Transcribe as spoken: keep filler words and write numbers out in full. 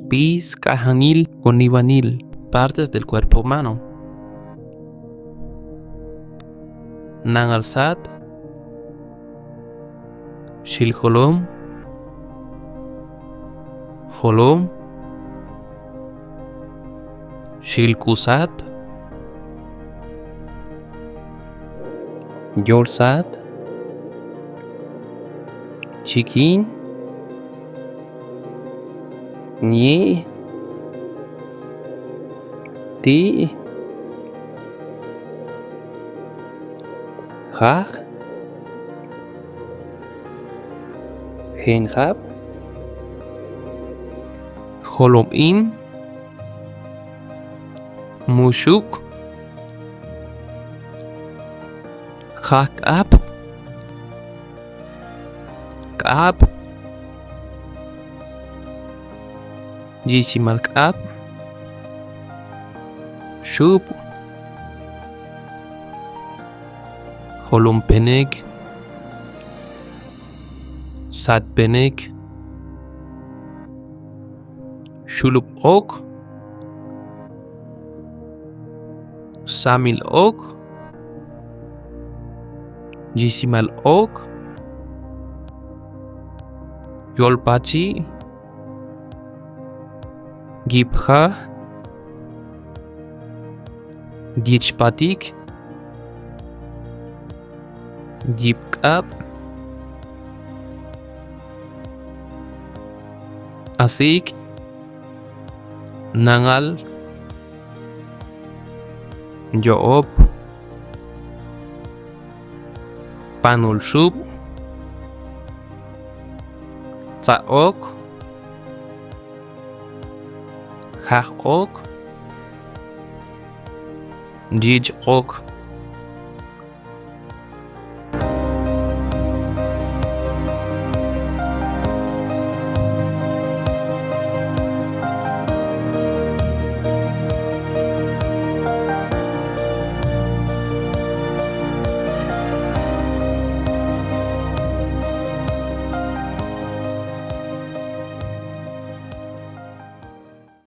Pis, k'ajanil o nibanil, partes del cuerpo humano. Nangal sat, xil jolom, jolom, xil kusat, yol sat, chikin, ñi, ti, jaj, jenjab, jolom in, muxuk, jaj k'ap, k'ap, yisimal k'ap, xup, jolom penek, sat penek, xulup ok, samil ok, yisimal ok, yolpachi, yipja, yichpatik, yipk'ap, asik, nangal, yo'op, panulxup, tsa'ok, jaj'ok, yich'ok.